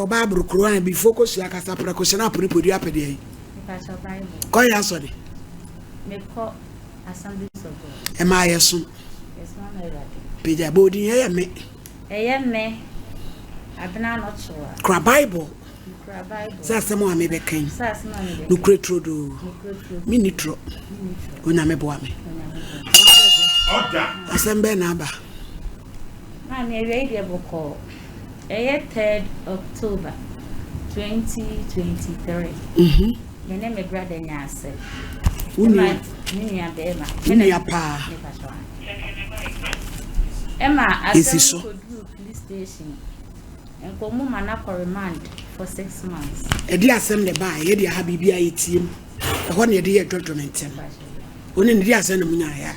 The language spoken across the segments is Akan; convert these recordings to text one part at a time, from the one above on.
ɔbaa aborokoro a bifo kosua kasa prɛko hyɛ no apone podua apɛdeɛ yi. Kɔyɛ asɔre. Mekɔ Assemblies of God. Ɛma yɛ som. Pagya bɔ odin ɛyɛ me. Ɛyɛ me Abena Anɔkyewa. Kura Bible. Sɛ asɛm a mebɛka yi. Nokorɛ turodoo. Menni torɔ. Onyame boa me. Asɛm bɛn na aba? Maame awia yi deɛ bɔkɔɔ. Ɛyɛ third October 2023. Mhm. Me ne me brada nya asɛm. Wo nua? Me nua bɛrima. Wo nua paa. Ɛma asɛm no kɔduru police station. Nkɔmmu ma no akɔ remand for 6 months. Ɛde asɛm na ɛbaa yɛde aha biribi a yɛtie mu. Ɛhɔ na yɛde yɛ judgment no. Wo ne no di asɛm na munyaeɛ a,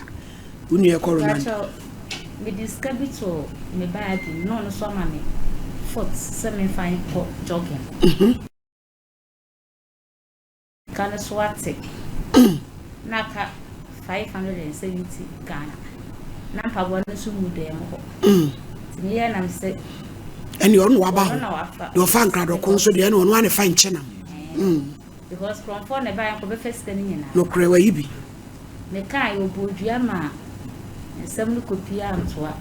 wo nua kɔ remand. Pakyɛw, mede sika bi too me baage mu na ɔno nso ama me foot sɛ memfa nkɔ jogging. Sika no so ate. Na aka 570 Ghana. Na mpaboa no nso ngu dan mu hɔ. Nti meyɛɛ na mesɛ. Ɛne ɔno waba hɔ. Deɛ ɔfa nkradɔko nso deɛ ɛne ɔno a ne fa nkyɛnam. Because korɔmfoɔ na ɛbaeɛ nka ɔbɛfa sika no nyinaa. Nokorɛ wayi bi. Mekaaeɛ ɔbɔɔ dua maa nsɛm no kɔpie antoa.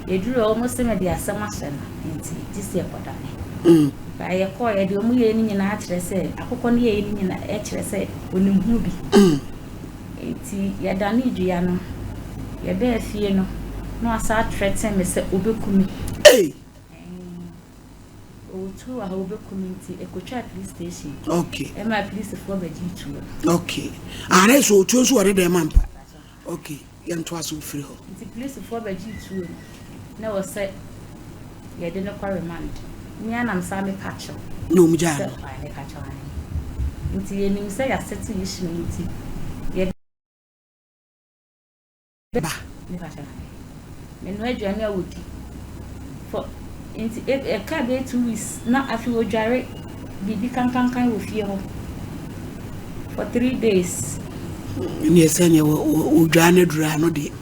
Yɛduruu hɔ wɔn se mede asɛm ahyɛ no nti gye sɛ yɛkɔdane. But yɛkɔeɛ deɛ wɔn yɛeɛ no nyinaa kyerɛ sɛ akokɔ no yɛeɛ no nyinaa kyerɛ sɛ ɔnim ho bi. Nti yɛdanee dua no yɛbaa fie no na wasan athreaten me sɛ ɔbɛku me. Ei! Ɔwɔ tuo wɔ ha wɔbɛku me nti ɛkɔtwaa police station. Okay. Ɛmaa polisifoɔ bɛgyee tuo no. Okay. Ah, na ɛsɛ otuo nso wɔ ne dɛm ampa. Okay, yɛntoa so mfiri hɔ. Nti polisifoɔ bɛgyee tuo no na ɛwɔ sɛ yɛde no kɔ remand. Me ara na mesan mepa kyɛw. Na wɔn gyaa no. Sɛ mepa kyɛw ahe. Nti yɛnim sɛ yɛasɛte issue no nti yɛ. Ba. Menoa aduane a wɔdi for nti ɛkaa bɛyɛ 2 weeks na afei wɔdware biribi kankankan wɔ fie hɔ for 3 days. Ne ɛsɛ neɛ wɔdwaa no aduru ano deɛ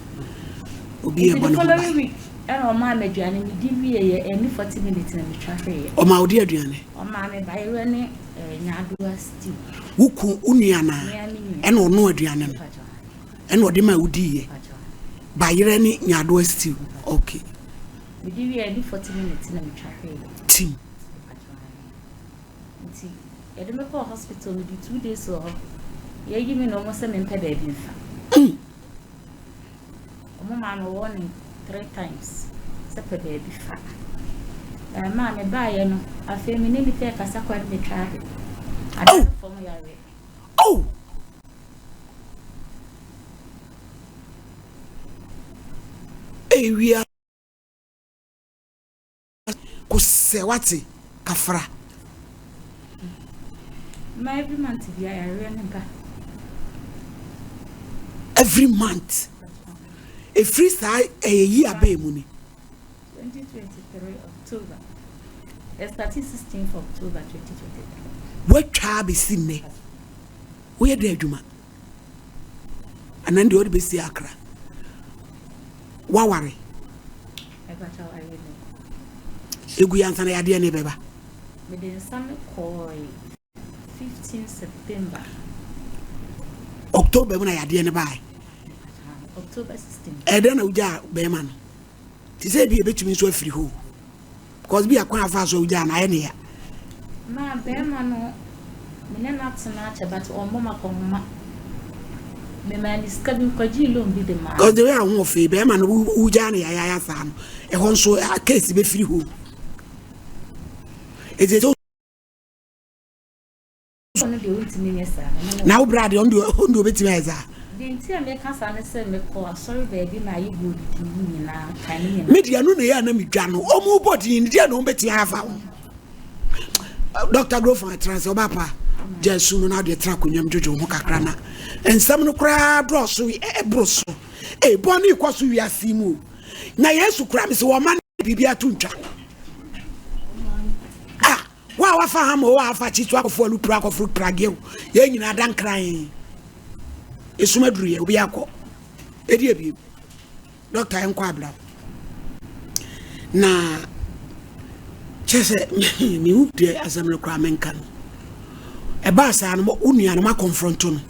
obi yɛ bɔ ne ho the following week ɛna ɔmaa me aduane medi wieɛ ɛni 40 minutes na metwa hweeɛ. Ɔma wode aduane? Ɔmaa me bayerɛ ne nyaadoa stew. Woku wo nua naa ɛna ɔno aduane no ɛna ɔde ma wodiiɛ bayerɛ ne nyaadoa stew, okay. Medi wieɛ ɛni 40 minutes na metwa hweeɛ. Tim. Nti yɛde me kɔɔ hospital, medi 2 days wɔ hɔ. Yɛyi me na ɔmo sɛ mempɛ baabi mfa. Ɔmo maa me warning three times sɛ pɛ baabi fa. Ɛmaa me baeɛ no, afei me ne nipa ɛkasa kwan no metwa ahwe. Ada fam yareɛ. Oh! Ewia kosɛ wate kafra. Ma every month bia yareɛ ne ba. Every month. Efiri saa ɛyɛ yi abɛɛ mu ni. 2023 October. It started 16th October 2023. Watwa abɛsi nnɛ. Woyɛ dɛ adwuma. Anan deɛ ɔde bɛsi akra. Waware. Egu yansa na yadeɛ ne bɛba. Mede nsa no kɔɔe 15 September. October mu na yadeɛ ne baeɛ. October 16. Ɛdɛn na wogyaa bɛrima no? Te sɛ ebi ebetumi nso afiri hɔ. Because bi akwan afa so wogyaa no ayɛ ne ya. Ma bɛrima no me ne no atena akyɛ but ɔmmɔ ma kɔnhoma. Mema ne sika bi nkɔgyee loan bi de maa. Because the way aho ɔfɛ bɛrima no wogyaa no yayaya saa no ɛhɔ nso case bɛfiri hɔ. Eti sɛ ɔno deɛ ɔntumi nyɛ saa. Na wo bra deɛ ɔno deɛ ɔbɛtumi ayɛ saa. Deɛ nti a meka saa ne sɛ mekɔ asɔre baabi ma ayɛ gold din nyinaa kan ne nyinaa. Me deɛ no na ɛyɛ a na medwa no ɔmo bɔ din deɛ na ɔmo bɛtumi afa ho. Dr. Grofan atena sɛ ɔba pa gya asu no na adeɛ tena akonnwa mu dwodwo ho kakra na nsɛm no koraa dɔɔso ɛboro so. Ee bɔne kɔ so wiase mu o. Na Yesu kura me sɛ wɔma no biribi ato ntwa. Ah, wo a wafa hama o, a afa kyi so akɔfo alupra akɔforo prageɛ o, yɛn nyinaa da nkran. Esum aduru yɛ, obi akɔ. Edi ebiem. Dɔkta yɛn kɔ abira. Na Kyɛ sɛ mehu deɛ asɛm no koraa menka no. Ɛbaa saa no wo nua no makɔnfrɔnto no.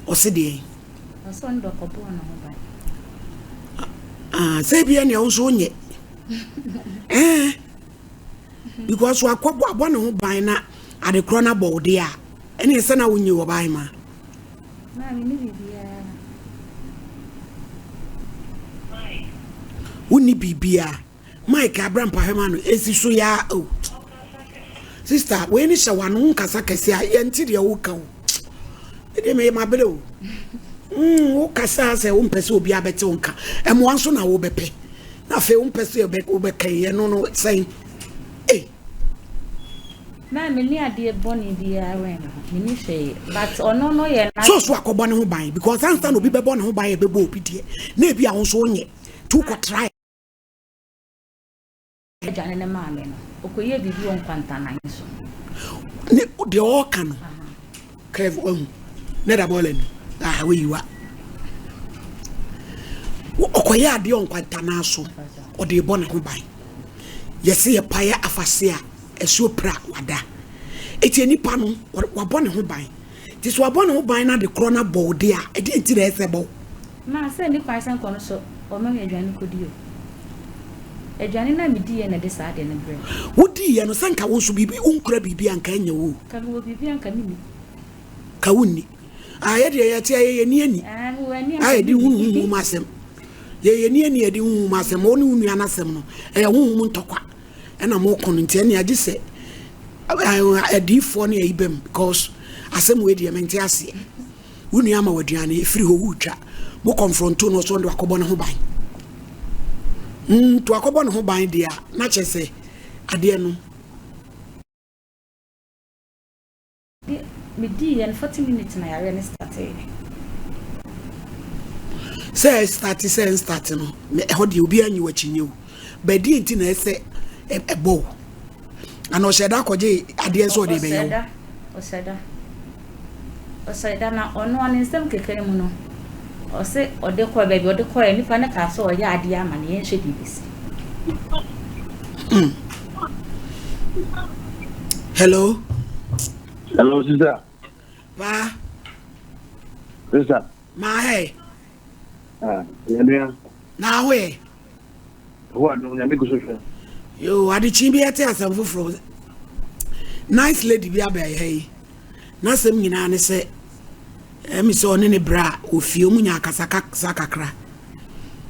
Ɔse deɛ. Ɔsɛ ɔno deɛ ɔkɔbɔɔ ne ho ban. Ah, sɛ ebia nea wo nso wonyɛ. Eh, because wakɔbɔ abɔ ne ho ban na adekorɔ no abɔ wo deɛ a, ɛne ɛsɛ na wonyɛ wɔ ban ma. Maame ne biribiara. Wonni biribiara. Mike abra mpahwɛ ma no esi so yaa o. Oh. Sister, wei ne hyɛ wano nkasa kɛse a yɛnte deɛ woka o. Ɛdeɛ meyɛ mabere o. Mm, wokasa sɛ wompɛ sɛ obi abɛte wo nka. Ɛmmoa nso na wobɛpɛ. Na afei wompɛ sɛ wobɛka yɛ no no sɛn. Ei. Maa menni adeɛ bɔne biara wɛn me ho. Menni hwee. But ɔno no yɛ na. So so akɔbɔ ne ho ban because ansa na obi bɛbɔ ne ho ban ɛbɛbɔ obi deɛ. Na ebi a wo nso wonyɛ. Tu kɔ try. Agya ne ne maame no, ɔkɔyɛɛ biribi wɔ nkwantanan so. Ne deɛ ɔreka no, Kev wahu ne da bɔɔla ni ah wayiwa. Ɔkɔyɛ adeɛ wɔ nkwantanan so, ɔde rebɔ ne ho ban. Yɛse yɛpaeɛ afase a, asuo pra wada. Eti nipa no, wabɔ ne ho ban. Nti sɛ wabɔ ne ho ban na ade korɔ no abɔ wo de a, ɛdeɛn nti na ɛsɛ sɛ ɛbɔ wo? Ma sɛ nni kwan sɛ nkɔ no so ɔma me aduane kɔdi o. Aduane no a mediiɛ na ɛde saa adeɛ no brɛɛ me. Wodiiɛ no, sɛ nka wo nso biribi, wonkura biribi a nka ɛnyɛ wo o. Nka mewɔ biribi a nka menni. Ka wonni. Ah, yɛ deɛ yɛte a yɛyɛ ni ani. Ah, mewɔ ani a A nka yɛde menni. hu honhom asɛm. Yɛyɛ ni ani a yɛde hu honhom asɛm. Wo ne wo nua no asɛm no, ɛyɛ honhom ntɔkwa. Ɛna moko no nti ɛne agye sɛ adiifoɔ ne ayi bam because asɛm wei deɛ mente aseɛ. Wo nua ama w'aduane ɛfiri hɔ wotwa mo kɔnfrɔnto no ɔsɛ ɔde wakɔbɔ ne ho ban. Mm, to akɔbɔ ne ho ban deɛ a na kyerɛ sɛ adeɛ no. De me dii yɛ no 40 minutes na yareɛ no startee. Sɛ ɛstarte sɛ ɛnstarte no, ɛhɔ deɛ obiara nyi w'akyinnye o. But deɛ nti na ɛsɛ ɛbɔ wo? Ana ɔhyɛ da akɔgye adeɛ sɛ ɔde bɛyɛ wo? Ɔhyɛ da. Ɔhyɛ da na ɔno ne nsɛm keka mu no, ɔse ɔde kɔɛ baabi ɔde kɔɛ nipa no kaa sɛ ɔyɛ adeɛ ama no yɛnhwɛ deɛ ɛbɛsi. Hmm. Hello. Hello, sister. Pa. Sister. Ma hey. Ah, yɛnua. Na ho yɛ. Ho adom nyame gu so hwɛ. Yo, adekye bi ɛte asɛm foforɔ. Nice lady bi abɛn ha yi. N'asɛm nyinaa ne sɛ ɛmi sɛ ɔne ne bra wɔ fie ɔmo nya akasakasa kakra.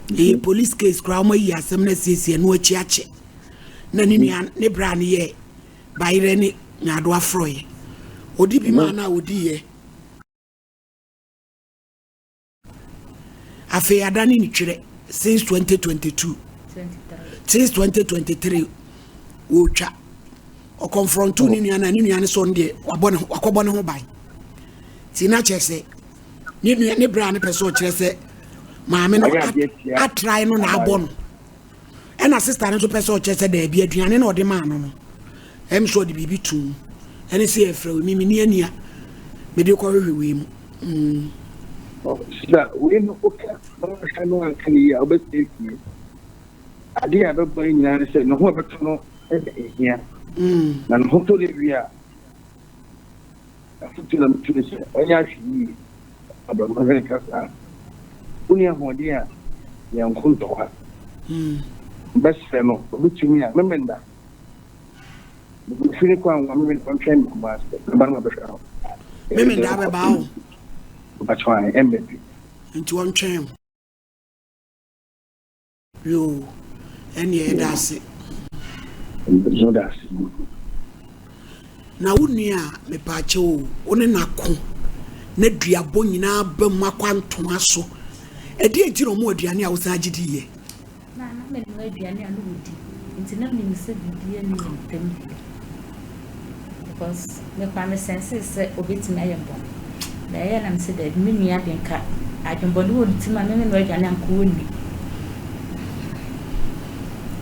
Ɛyɛ police case koraa ɔmo ayi asɛm no asiesie ɛno akyi akyɛ. Na ne nua ne bra no yɛ bayerɛ ne nyaadoa frɔeɛ. Ɔdi bi maa no a ɔdiiɛ. Afei adane ne twerɛ since 2022 since 2023 wɔtwa ɔkɔnfrɔnto ne nua na ne nua no sɛ ɔno deɛ wabɔ ne ho wakɔbɔ ne ho ban ti na kyerɛ sɛ ne nua ne bra no pɛ sɛ ɔkyerɛ sɛ maame no atrae no na abɔ no. Ɛna sister no nso pɛ sɛ ɔkyerɛ sɛ daabi aduane na ɔde maa no no ɛm sɛ ɔde biribi to mu ɛne sɛ yɛfrɛ wei mimi ni ania mede kɔhwehwɛ wei mu mm. Sista wei no woka na wohwɛ no anka ne yie a wobɛsɛe fie adeɛ a ɛbɛbɔ no nyinaa ne sɛ ne ho a ɛbɛtɔ no ɛna ɛhia na ne ho tɔ no wie a Afotu na metu ne sɛ ɔnyɛ ahwɛyie abrabɔ hwɛ nka saa. Wonni ahoɔden a, yɛnko ntɔkwa. Mɛsrɛ no, ɔbɛtumi a, Memenda. Mefiri ne kwan ho a, Memenda, ɔntwɛn me Kumasi. Mɛba no mabɛhwɛ no. Memenda abɛba o. Mpakyɛw ae, ɛmmɛ bi. Nti ɔntwɛn wo. Yoo, ɛnneɛ yɛda ase. Yɛda ase. Na wo nua a, mepaakyɛw o, wo ne no ako na duabɔ nyinaa ba mu akwantoa so. Ɛdeɛn nti na ɔmo aduane a wosan gye diiɛ? Na na menoa aduane a na wɔdi nti na menim sɛ biribiara nni yɛn ntam bio because me koraa me sensee sɛ ɔbɛtumi ayɛ me bɔne na ɛyɛ na mese daabi me nua de nka adwenbɔne wɔ ne tirim a me menoa aduane a nka ɔnni.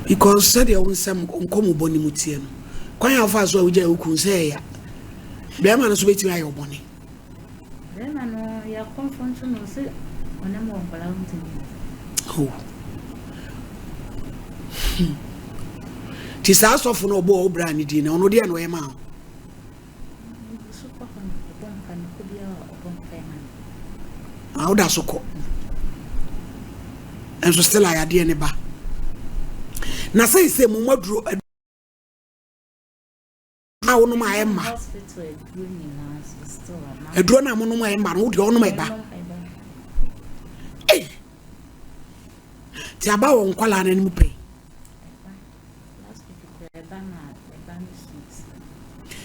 Because sɛdeɛ wo nsɛm nkɔmmɔbɔ no mu teɛ no, kwan a wofaa so a wogyae wo kunu sɛ ɛya. Bɛrima no nso bɛtumi ayɛ wo bɔne. Bɛrima no yɛ akɔmfo nso no sɛ ɔne mo wɔ nkwadaa ho ntumi. Oh. Hmm. Nti saa sɔfo no ɔbɔɔ wo bra ne din no, ɔno deɛ na ɔyɛ maa wo? Ah, woda so kɔ. Nso still ayadeɛ ne ba. Na sɛ sɛ mo maduro a wonom a ɛmma. Aduro no a monom a ɛmma no, wo deɛ ɔnom ɛba. Ei! Ti aba wɔ nkwalaa no anim pɛn.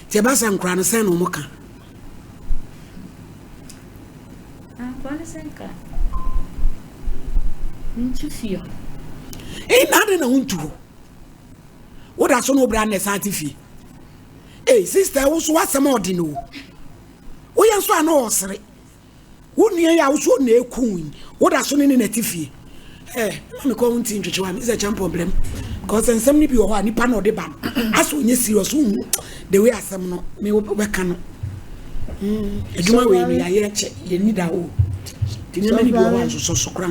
Nti ɛba sɛ nkora no sɛn na wɔn ka? Nkora no sɛ nka mentu fie hɔ. Ee na adi na wontu hɔ. Woda so na wobra na ɛsan te fie. Ee sista wo so w'asɛm a ɔde no o. Woyɛ nso a na ɔsere. Wo nua yi a wo so na eku yi, woda so ne ne na te fie. Eh, ma me kɔ wo nti ntwetwe wa, me sɛ champon brem. Because nsɛm no bi wɔ hɔ a nipa na ɔde ba no. Aso onye serious wo hu the way asɛm no me wo bɛka no. Mm, adwuma wei no yɛayɛ kyɛ, yɛnni da o. Nti nneɛma no bi wɔ hɔ a nsosɔ so kora.